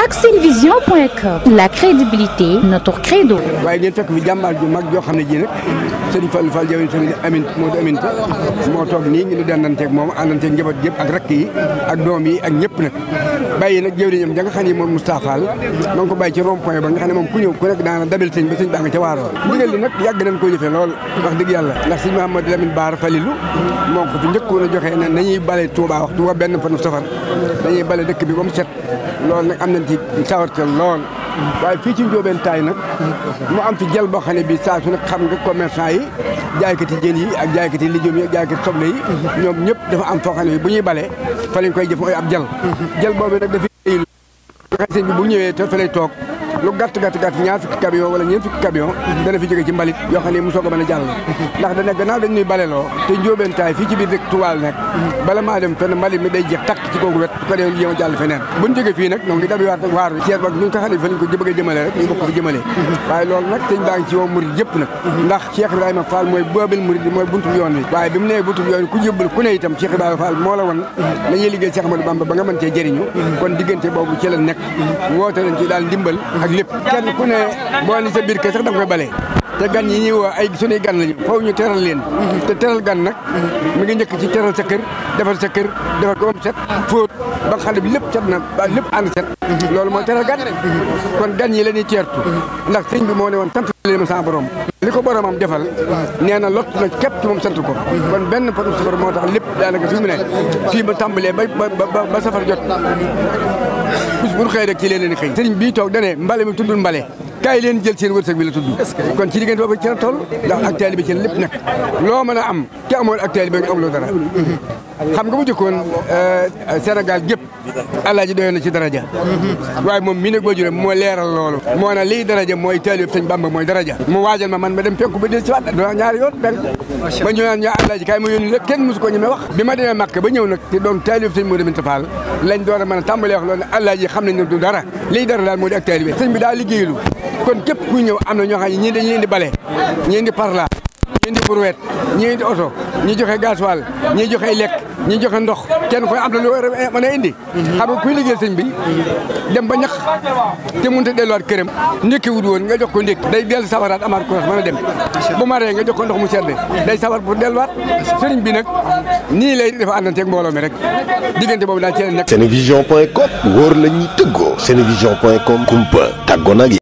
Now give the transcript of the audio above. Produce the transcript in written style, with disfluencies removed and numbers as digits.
ak senevision.com, la crédibilité notre credo. waaye ngeen fekk fi jàmbaar ju mag joo xam ne ji nag Serigne Fallou Fall jawin Serigne Modou Aminta moo toog nii ñu dendanteeg moom àndanteeg njaboot yëpp ak rakk yi ak doom yi ak ñëpp nag bàyyi nag jëwriñam da nga xam ne moom Moustapha Fall ma ngi ko bàyyi ci rond point ba nga xam ne moom ku ñëw ku nekk daana dabel sëñ ba sëñ baa nga ca waaroo ndigal li nag yàgg nañ koo jëfee lool wax dëgg yàlla ndax sëñ Mouhamadou Lamine Bara Falilou moo ko fi njëkkoon a joxe ne nañuy bale Touba waxtu wa benn fanu safar dañuy bale dëkk bi ba mu set loolu nag am nañ ci sawarte lool waaye fii ci Ndiobène Taay nag mu am fi jël boo xam ne bi saa su nag xam nga commerçant yi jaaykati jën yi ak jaaykati lijum yi ak jaaykati soble yi ñoom ñëpp dafa am foo xam ne bi bu ñuy bale fa lañ koy jëf mooy ab jël boobu nag dafa nga sëñ bi bu ñëwee te fa lay toog lu gàtt ñaar fukki camion wala ñeent fukki camion dana fi jóge ci mbalit yoo xam ne mu soog a mën a jàll ndax dana gannaaw dañ ñuy baleloo te Ndiobène Taay fii ci biir rek tuwaal nekk bala maa dem fenn mbalit mi day jeex takk ci kooku wet su ko dee jéem a jàll feneen buñ jóge fii nag ñoo ngi dabiwaat nag waaru ceer ba ñu ko xam ne fa lañ ko bëgg a jëmale rek ñu bokk fi jëmale waaye loolu nag sëñ baa ngi ci woo murid yëpp nag ndax Cheikh Ibrahima Fall mooy boobil murid mooy buntu yoon wi waaye bi mu nee buntu yoon wi ku jëbbal ku ne itam Cheikh Ibrahima Fall moo la woon nañuy liggéey Cheikh Ahmadou Bamba ba nga mën cee jëriñu kon diggante boobu ci la nekk woote nañ ci daal ndimbal ak lépp kenn ku ne boo ni sa biir kër sax da nga koy bale te gan yi ñuy woo ay suñuy gan lañu foofu ñu teral leen te teral gan nag mi ngi njëkk ci teral sa kër defar sa kër defar ko ba mu set fóot ba xale bi lépp set na ba lépp ànd set loolu mooy teral gan kon gan yi la ñuy teertu ndax sëñ bi moo ne woon sant leen ma sa borom li ko boromam defal nee na lott na képp ci moom sant ko kon benn patu safar moo tax lépp daanaka fi mu ne fii ba tàmbalee ba safar jot bis bu ñu xëy rek ci leen xëy sëriñ bii toog dane mbale mi tuddul mbale kaay leen jël seen wërsëg bi la tudd kon ci diggante boobu ci la toll ndax ak taalibe bi ci lépp nag loo mën a am te amoon ak taalibe bi amuloo dara xam nga bu jëkkoon Sénégal gépp Alaaji doyoon na ci daraja waaye moom mii nag boo juree moo leeral loolu moo na lii daraja mooy taalibe sëñ Bamba mooy daraja mu waajal ma man ma dem penku ba del si waat ñaari yoon penk ba ñëw naan ñaa Alaaji kaay ma yónni la kenn mosu ko ñemee wax bi ma demee Makka ba ñëw nag te doon taalibe sëñ Modou Aminta Fall lañ door a mën a tàmbalee wax loolu ne Alaaji xam nañ ne du dara lii dara daal moo di ak taalibe sëñ bi daa liggéeylu kon képp kuy ñëw am na ñoo xam ne ñii dañu leen di bale ñii di parla ñii di brouette ñii di oto ñii joxe gasoil ñii joxe lekk ñii joxe ndox kenn koy am na lu war a mën a indi xam nga kuy liggéey sëñ bi dem ba ñax te mënut a delluwaat këram ndékki wut woon nga jox ko ndékki day dellu sawaraat amaat ko mën a dem bu maree nga jox ko ndox mu sedd day sawar pour delluwaat sëriñ bi nag nii lay dafa àndanteeg mbooloo mi rek diggante boobu daal ci la nekk. Senevision.com wóor la ñuy tëggoo Senevision.com kumpa tàggoo nag